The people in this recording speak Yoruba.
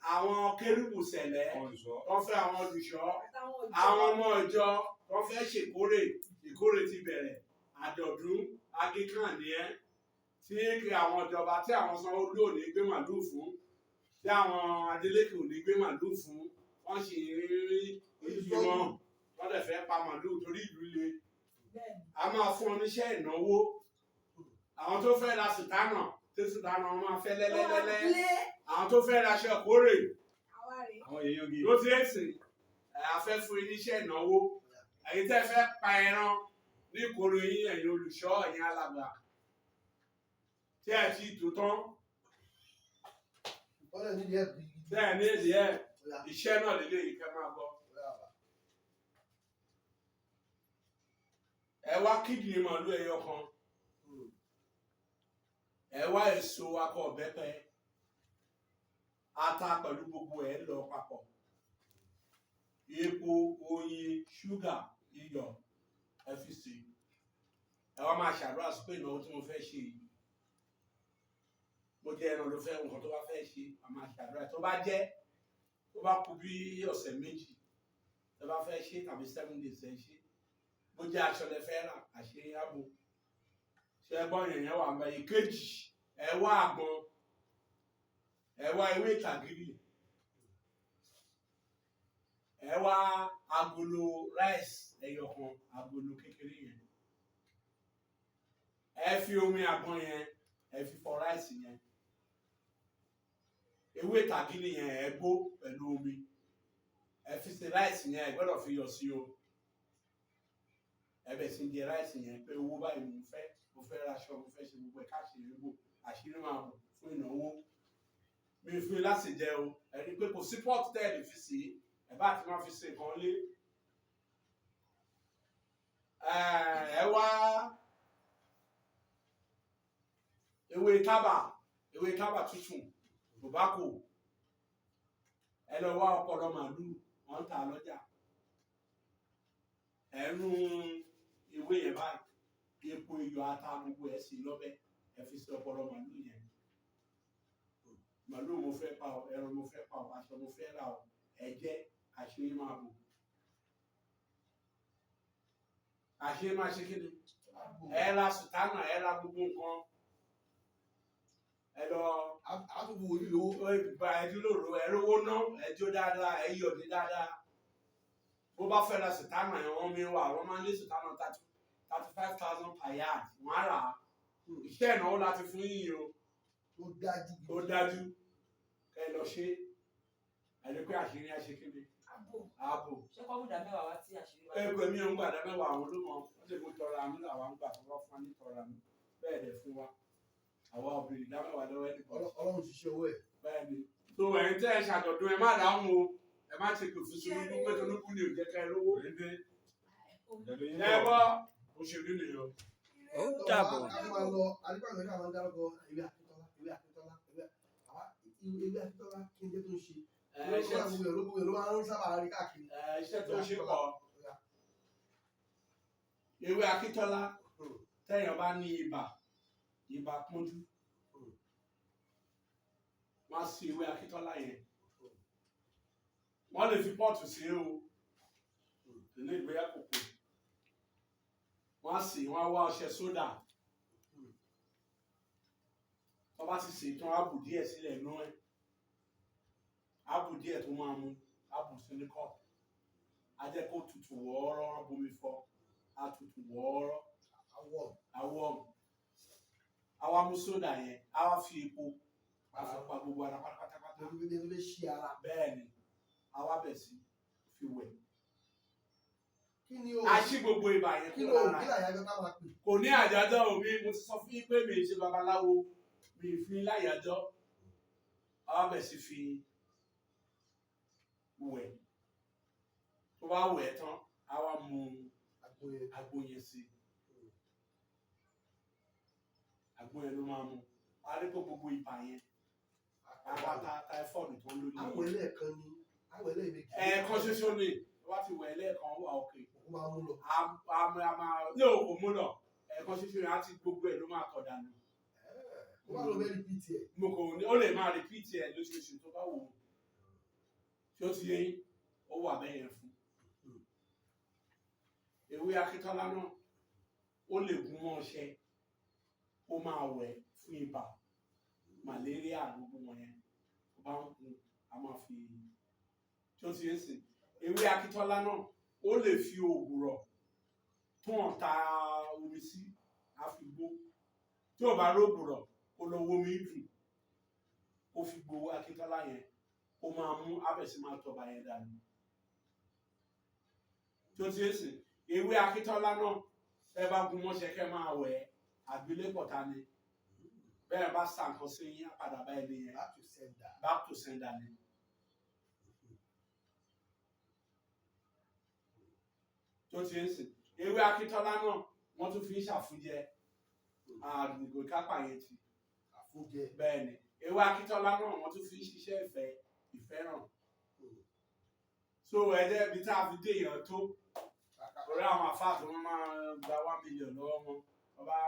Àwọn kérúbù sẹ̀lẹ̀ Olùṣọ́. wọ́n fẹ́ àwọn olùṣọ́, Àtàwọn àwọn ọmọ ìjọ wọ́n fẹ́ ṣèkórè. Ìkórè ti bẹ̀rẹ̀, àjọ̀dún Anglican ni ẹ́, tí àwọn ìjọba, tí àwọn Sanwó-Olú ò ní gbé màlúù fún, tí àwọn Adeleke ò ní gbé màlúù fún, wọ́n sì ń rí iyì wọn, wọ́n dẹ̀ fẹ́ pa màlúù torí ìlú le. A máa fún ọ níṣẹ́ ìnáwó. Àwọn tó fẹ́ ra sùtánà, tí sùtánà wọn máa fẹ́ lẹ́lẹ́lẹ́lẹ́, àwọn tó fẹ́ ra aṣọ ìkórè Àwọn èèyàn gidi. ló ti ń sìn ẹ̀, a fẹ́ fún yín níṣẹ́ ìnáwó. Ẹ̀yin tẹ́ fẹ́ pa ẹran ní ìkórè yín, ẹ̀yin olùṣọ́, ẹ̀yin alàgbà tí ẹ̀ ti tó tán, Wọ́n lè nídìí ẹ̀ bí. tí ẹ̀ ní èdè ẹ̀, iṣẹ́ náà lélẹ̀ yìí kẹ́ máa gbọ́. Ẹ wá kídìní màálù ẹyọ kan, ẹ wá èso akọ ọ̀bẹ́pẹ, ata pẹ̀lú gbogbo ẹ̀ lọ papọ̀, epo, oyin, ṣúgà, iyọ̀, ẹ fi sè é. Ẹ wá máa ṣàdúrà sí pé ìnáwó tí mo fẹ́ ṣe yìí, bó jẹ́ ẹran ló fẹ́, nǹkan tó bá fẹ́ ṣe, a máa ṣàdúrà. Tó bá jẹ́ tó bá kù bí ọ̀sẹ̀ 2 tó bá fẹ́ ṣe tàbí 7 days ẹ ṣe, bó jẹ́ aṣọ lẹ fẹ́ rà, àṣírí ààbò ṣe é gbọ́n yẹn wà mọ́. Ìkejì, ẹ wá àgbọn, ẹ wá ewé ìtàgìrì, ẹ wá agolo rice ẹyọ kan, agolo kékeré yẹn. Ẹ fi omi àgbọn yẹn, ẹ fi fọ rice yẹn. Ewé ìtàgìrì yẹn, ẹ gbó pẹ̀lú omi, ẹ fi ṣe rice yẹn. Ẹ gbọ́dọ̀ fi yọ̀ sí o. Ẹ bẹ̀ sí jẹ rice yẹn pé owó báyìí mo fẹ́, mo fẹ́ raṣọ, mo fẹ́ ṣe gbogbo ẹ̀, káṣírí bò, àṣírí máa bò fún ìnáwó mi fún yín láti jẹ o. Ẹ rí i pé kò sí port tẹ́ ẹ lè fi sí, ẹ bá ti máa fi ṣe nǹkan lé. Ẹ wá ewé tábà, ewé tábà tútù, tobacco. Ẹ lọ wá ọpọlọ màlúù, wọ́n ń tà lọ́jà. Ẹ rún ewé yẹn báyìí, epo, iyọ̀, ata, gbogbo ẹ̀ sí lọ́bẹ̀. Ẹ fi sí ọpọlọ màlúù yẹn. Màlúù mo fẹ́ pa ọ, ẹran mo fẹ́ pa ọ, aṣọ mo fẹ́ rà ọ, ẹ jẹ́ àṣírí máa bò. Àṣírí máa ṣe kí ni? Ẹ ra sùtánà, ẹ ra gbogbo nǹkan, ẹ lọ. Àtúntò wòlíì lówó. Gba ẹjú lòrò, ẹ rówó ná, ẹ jó dáadáa, ẹ yọ̀dí dáadáa. Bó bá fẹ́ ra sùtánà yẹn, wọ́n mi wà, wọ́n máa ń lé sùtánà 35,000 per yard, wọ́n á rà á. Iṣẹ́ ìnáwó láti fún yín o. Tó dájú. Tó dájú, kẹ́ ẹ lọ ṣe ẹ rí pé àṣírí á ṣe kéde ààbò. Ṣé kọ́ múdà mẹ́wàá wá tí àṣírí wá? Ẹ pé mi ò ń gbàdá mẹ́wàá, àwọn olómọ wọ́n lè mú tọrọ àánú làwọn ń gbà tó bá fún wa ní tọrọ àánú bẹ́ẹ̀ dẹ̀ fún wa. Àwa obìnrin ìdá mẹ́wàá lọ́wọ́ ẹnì kan. Ọlọ́run ṣiṣẹ́ owó ẹ̀. Bẹ́ẹ̀ ni. Tó ẹ̀yin tẹ́ ẹ ṣàjọ̀dún, ẹ má dáhùn o. Ẹ má ṣe kò fún Tinubu pé Tinubu ni ò jẹ́ ká ẹ lówó. Ẹ gbọ́ òṣèlú nìyẹn. Ó dàbọ̀. Ká máa lọ adúgbò ká máa dárúkọ ewé Akíntọ́lá, ewé Akíntọ́lá, ewé Akíntọ́lá, kí n jẹ́ tó ń ṣe. Ẹ iṣẹ́ Gbogbo ẹ̀ ló gbogbo ẹ̀ ló máa ń sábà rí káàkiri. Ẹ iṣẹ́ tó ń ṣe pọ̀. Ewé Akíntọ́lá, tẹ́yàn bá ní ibà, ibà pọ́njú, wọ́n á sí ewé Akíntọ́lá yẹn. Wọ́n lè fi pọ́ọ̀tù sí o nínú ìgbéyà kòkò. Wọ́n á sì, wọ́n á wá ọṣẹ sódà. Tó bá ti sè é tán, á bù díẹ̀ sílẹ̀ nú ẹ̀, á bù díẹ̀ tó máa mu, á bù sínú kọ́ọ̀pù, á jẹ́ kó tutù wọ́ọ́rọ́, á bomi fọ, á tutù wọ́ọ́rọ́. Awọ. Awọ, àwa mú sódà yẹn, àwa fi epo, a fi pa gbogbo ara pátápátá. Lórí bí ẹni ṣí ara. Bẹ́ẹ̀ ni, àwa bẹ̀ sí fi wẹ̀. Kí ni o? A ṣí gbogbo ibà yẹn Kí kúrò ló lára. kí làyájọ́ ká máa pè? Kò ní àyájọ́ omi. Mo ti sọ fún yín pé mi ì ṣe babaláwo, mi ì fi láyàjọ́. Àwa bẹ̀ sí fi wẹ̀. Tó bá wẹ̀ tán, àwa mú Àgbo yẹn. Àgbo yẹn sí, àgbo yẹn ló máa mú. A rí pé gbogbo ibà yẹn pátá, táífọ̀dù tó ń lò ní. Àwọ̀ ẹlẹ́ẹ̀kan ni àwọ̀ ẹlẹ́ẹ̀mejì. Ẹ̀ẹ̀kan ṣoṣo ni. Wá ti wẹ̀ lẹ́ẹ̀kan, wà òkè. Ó máa mú lọ. A máa ní òkò mú lọ. Ẹ̀ẹ̀kan ṣoṣo yẹn á ti gbogbo ẹ̀ ló máa tọ̀ dànù. Ó máa lọ bẹ́ẹ̀ repeat ẹ̀. Mo kò ní, ó lè máa repeat ẹ̀ lóṣooṣù tó bá wù ú. Tí ó ti yé yín, ó wà bẹ́ẹ̀ yẹn fún. Ewé Akíntọ́lá náà, ó lè gún mọ́ ọṣẹ, ó máa wẹ̀ fún ibà, malaria, gbogbo wọn yẹn tó bá ń kun, a máa fi. Tí ó ti yé sìn, ewé Akíntọ́lá náà, ó lè fi ògùrọ̀ tó hàn ta omi sí, á fi gbó. Tí ò bá rógùrọ̀, kó lọ wo omi dùn, kó fi gbó Akíntọ́lá yẹn, kó máa mú abẹ̀sí máa tọba yẹn dànù. Tí ó ti yé sìn, ewé Akíntọ́lá náà, ẹ bá gun mọ́ṣẹ́, kẹ́ máa wẹ̀, àgbélépọ̀ta ni. Bẹ́ẹ̀ bá sa nǹkan sí yín, á padà bá ẹni yẹn. Back to sender. Back to sender ni. Tó ti ń sìn, ewé Akíntọ́lá náà, wọ́n tún fi ń ṣàfúnjẹ àgbègbè kápá yẹn ti. Àfúnjẹ. Bẹ́ẹ̀ ni, ewé Akíntọ́lá náà, wọ́n tún fi ń ṣiṣẹ́ ìfẹ́, ìfẹ́ràn. So ẹ̀jẹ̀ ibi tá a fi dé èèyàn tó orí àwọn àfáà tó wọ́n máa gba 1 million lọ́wọ́ wọn, wọ́n bá